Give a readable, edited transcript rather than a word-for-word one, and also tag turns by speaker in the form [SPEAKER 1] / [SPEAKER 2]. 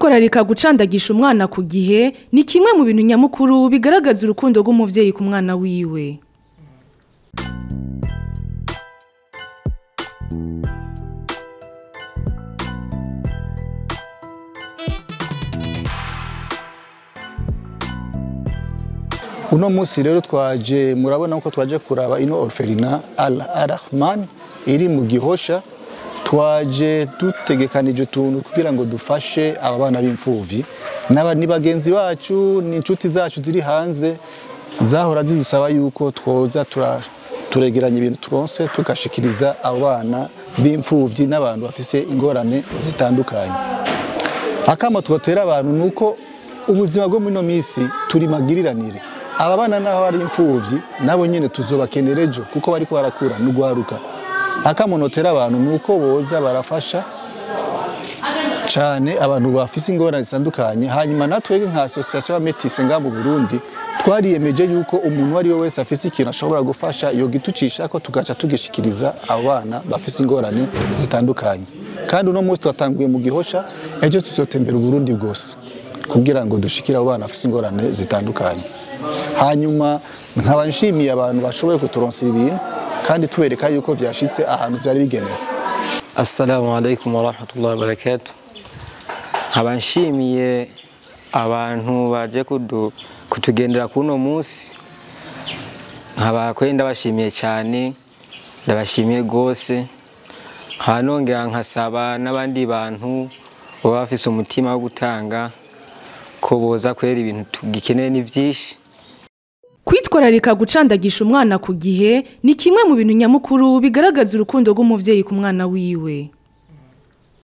[SPEAKER 1] Kwitwararika gucandagisha umwana ku gihe ni kimwe mu bintu nyamukuru bigaragaza urukundo rw'umuvyeyi ku mwana wiwe.
[SPEAKER 2] Uno munsi rero twaje, murabona ko twaje kuraba ino orphelinat Al Arahman iri mu Gihosha. Twaje dutegekanije utuntu kugira ngo dufashe aba bana b'imfuvyi ni bagenzi bacu, ni inshuti zacu ziri hanze zahora zidusaba yuko twoza turegeranya ibintu turonse tugashikiriza abo bana b'imfuvyi n'abantu bafise ingorane zitandukanye. Akamo twotera abantu nuko ubuzima bwo muri ino misi turi magiriranire. Aba bana naho ari imfuvyi nabo nyene tuzobakenera ejo kuko bariko barakura n'ugwaruka. Akamonotera abantu nuko boza barafasha cyane abantu bafise ingorane zitandukanye. Hanyuma natwe nka association ya Métis nga mu Burundi twariyemeje yuko umuntu ari we wese afise ikintu ashobora gufasha yogitucisha ko tugaca tugishikiriza abo bana bafise ingorane zitandukanye. Kandi uno munsi twatanguye mu Gihosha, ejo tuzotembera Burundi bwose kugira ngo dushikire abo bana bafise ingorane zitandukanye. Hanyuma nkaba nshimiye abantu bashoboye kuturonsa ibintu kandi tubereka yuko vyashitse ahantu vyari bigenewe.
[SPEAKER 3] Assalamu alaikum warahmatullahi wabarakatuh. Nkaba nshimiye abantu baje kutugendera kuno munsi, nkaba kwenda ndabashimiye cyane, ndabashimiye gose. Nkaba nongera nkasaba n'abandi bantu baba bafise umutima wo gutanga ko boza kwera ibintu tugikeneye ni vyinshi.
[SPEAKER 1] Kwitwararika gucandagisha umwana ku gihe ni kimwe mu bintu nyamukuru bigaragaza urukundo rw'umuvyeyi ku mwana wiwe.